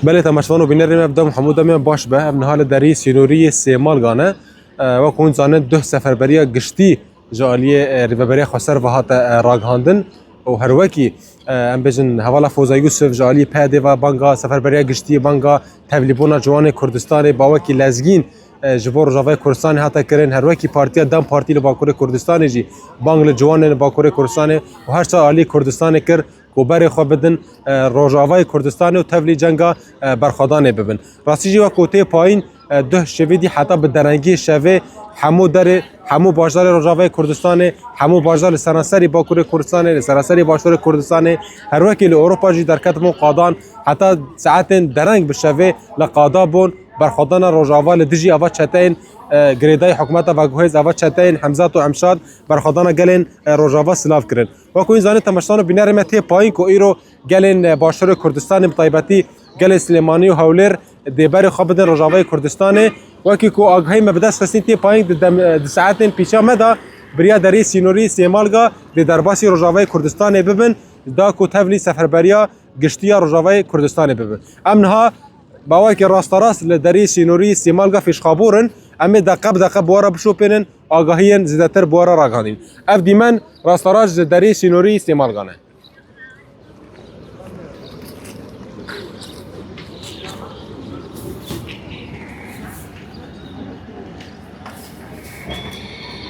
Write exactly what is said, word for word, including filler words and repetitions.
Belê, temaşevan û bînerên me, bi dem hemû demê baş be. Ev niha li derî sînorî yê Sêmalga ne. E, wek hûn zanin, duh seferberiya giştî ji aliyê, e, Rêveberiya Xweser ve hate, e, ragihandin û her wekî, e, em bêjin, hevala Foza Yusuf ji aliyê P Y D'ê ve banga seferberiya giştî, banga tevlîbûna ciwanê Kurdistanê, bawekî lezgîn, e, ji bo Rojavayê Kurdistanê hate kirin. Her wekî partiya dem Partî li Bakurê Kurdistanê jî bang li ciwanên li Bakurê Kurdistanê û her çar aliyê Kurdistanê kir ku berê xwe bidin, e, Rojavayê Kurdistanê û tevlî cenga, e, berxwedanê bibin. Rastî jî, wek ku tê payîn, e, duh şevê dî heta bi derengiyê şevê hemû derê, hemû bajarê Rojavayê Kurdistanê, hemû bajar li seranserî Bakurê Kurdistanê, li seranserî Başûrê Kurdistanê, her wekî li Ewropa jî derketibûn qadan, heta saetên dereng bi şevê li qada bûn, berxwedana Rojava li dijî ava çeteyên, e, girêdayî hikûmeta veguhêz, ava çeteyên Hemzat û Emşad berxwedana gelên, e, Rojava silav kirin. Wek hûn zanîn, temaşevan û bînerên me, tê payîn ku îro gelên, e, Başûrê Kurdistanê, bi taybetî gelê Silêmanî û Hewlêr dê berê xwe bidin Rojavayê Kurdistanê. Wekî ku agahî me bi dest xistîn, tê payîn di dem-, e, di saetên pîça me de biriya derê sînorî Sêmalga dê derbasî Rojavayê Kurdistanê bibin, da ku tevlî seferberiya giştî ya Rojavayê Kurdistanê bibin. Em niha bawekî rasterast li derê sînorî Sêmalga fêşxabûr in. Em ê deqe bi deqe bi we re bişopênin, agahiyên zêdetir bi we re ragihandin. Ev dîmen rasterast ji derê sînorî Sêmalga ne.